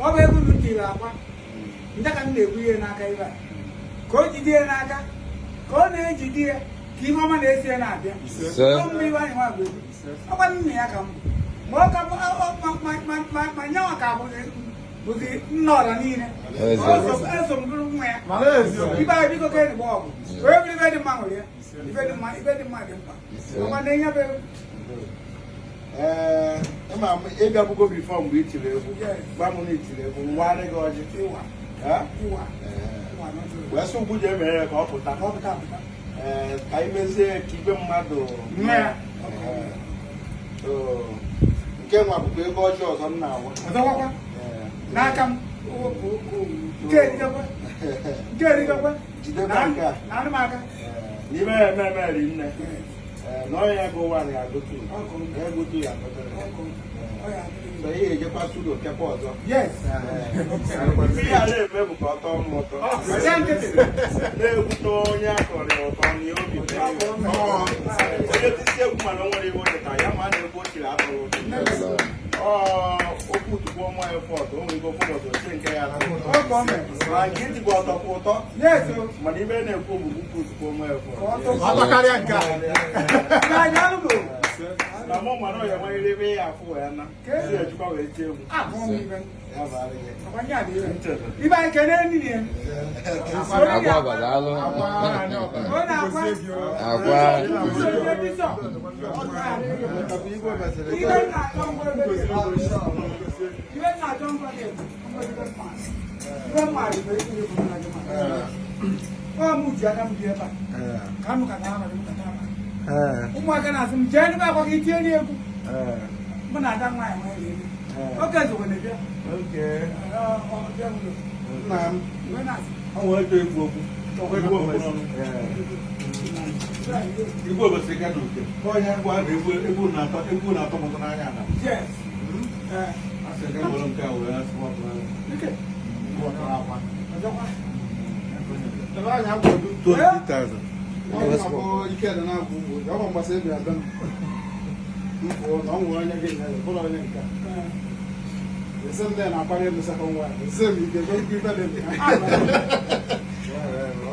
Ma ọ bụ ego unu tiri akwa ndị ka m na-ebu ihe n'aka ibe a, ka o jide ya n'aka, ka ọ na-ejide ya, ka ihe ọma na-esi ya na-abịa. Ise. Ọ mma iwe anyị nwa bụ egwu. Ọkwa nna ya ka m bụ, ma ọ ka ma nyanwa ka bụzi nna ọra niile. Eze. Eso m bụrụ nwa ya. Mana eziokwu. Ibe anyị, biko, ka enyi gba ọgụ wee bụrụ ibe dị mma nwere ya, ibe dị mma, ibe dị mma dị mkpa. Ọkwa na-enye bụ egwu. Ee, ịma m ịbịabugo before mgbe i tiri egwu. Yes. Gwa m na i tiri egwu, nwarị gị ọjị. Ịwa. Eh? Ịwa. Ịwa n'otu. Wee sị ugwu ji emere ya ka ọ pụta. Ka ọ pụta apụta. Ee, ka anyị mezie ka igwe mmadụ Nne ya. Ee. So, nke nwa bụkwa ego ọjọọ ọzọ m na-awa. Ọzọkwakwa. Ee. N'aka m nke erigakwa, nke erigakwa. Jidekwa nke a. Na anụ m aka. Ee, n'ime ya eme eme ri nne. Ee, na onye ya go one ya go two. Ya go two ya go three. So ihe ejekwa studio kekwa ọzọ. Yes. Ihe a na-eme bụ ka ọ tọọ m ụtọ. Ọcha nkịtị. Na-ekwute onye akọrọ ya ụtọ na ya obi dị ya. Onye tisi egwu mana o nwere ihe o chetara ya, ma a na-egwu ochiri atọrọ ụtọ. Ọ okwu tukwu ọnwa ya fọt, o nwere ike ofu ụbọchị oche nke ya atọ ụtọ. Oge o mere. Ma nke itikwa ọtọ kwa ụtọ. Yes o. Mana ibe na-ekwu bụ okwu tukwu ọnwa ya fọt. Ka ọ tọọ. Ọ takarịa nke a. Ka anyị alụ bụ. Na mụ mara ọ ya nwere ebe ya afụ wee na. Si ejikwa wee tie egwu. Abụọ m ibe. Ya bụ arịghị. Ọkwa nye adị ibe. Ibe anyị kene nini ya. Akwa ọbadalụ. Ọ na-akwa. Akwa. Onye bishọp. Ibe na-achọ ngwa ebe dị. Ibe na-achọ ngwa dị. Ibe mma dị bụ ebe dị bụ na gị ma. Ọ mụ ji aka m dị ebe a. Ka m kata abalị m kata abalị. Ụmụaka na-asị m jee n'ebe akwa ka itinye n'egwu. Mụ na ada nwaanyị nwere ebe. Oke zokwe na-ebịa. Ọ bịa ụlọ. Nna m, Iwe na-asị. ọ nwere ike ikwu okwu. Igwe omesiri. Igwe omesiri ka n'uke. Onye ngwa na egwu egwu na-atọ m ụtọ n'anya na. Yes. Ee. A sị ka were nke a wee sụọ ọkụ ahụ. Ike. Akwa. Ọzọkwa. Ebe anyị akwado. 20,000. Ọ bụ ike dị na-akwụ ụgwọ. Ọ bụ mgbasa ebi abịa m. M pụọ na ọ nwere onye gị na ya, bụrụ onye nke a. Ese ndị na-akwanye elu second wife. Ese m ike ego ife dị na ya.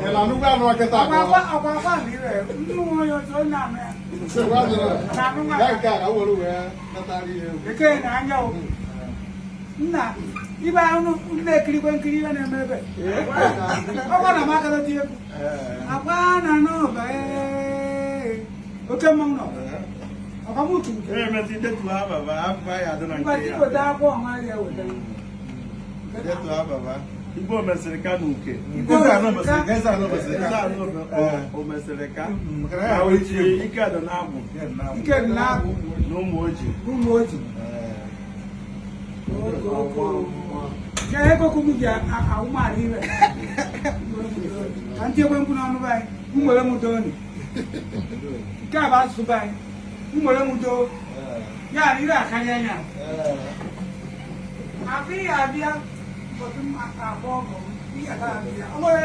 Ị na-anụkwa anụ kịta Ọkwa ka akwa ọkwa akwa na ire. Ndị nwe onye otu onye na-anụ ya. nsogbu adịrọ. Na-anụ nwa Ya ya. nke a ka m were wee natara ihe egwu. Eke na anya o. Nna ibe ahụ na-ekirikwe nkiri ihe na-eme ebe. Ọkwa na m aka lọta egwu. Akwa na n'ụba ee. Oke mmanwụ nọ. Ọkwa m turu. Ee, emezi detu ha baba, afọ ya adị na Ngwa nke si ya. weta akwụkwọ ọnwa ya weta. Detu ha baba. Igwe omesiri ka n'uke. Eze anọ mesịrị ka, eze anọ mesịrị Eze ka. anọ o mesịrị ka. Maka na ya ahụ ichi egwu. Ike dị n'agwụ. Ike dị n'agwụ. Na ụmụ ojii. Ụmụ oji. Ka ego kumu ji awụmala iwe. Ka ntị ekwe mkpu n'ọnụ be anyị. M nwere m doo ni. Nke a bụ asụsụ be anyị. M nwere m doo. Ya na ire akarịa ya. Akụ ihe abịa ụbọchị m akpọ ọgọ m. Ihe abịa. O nwere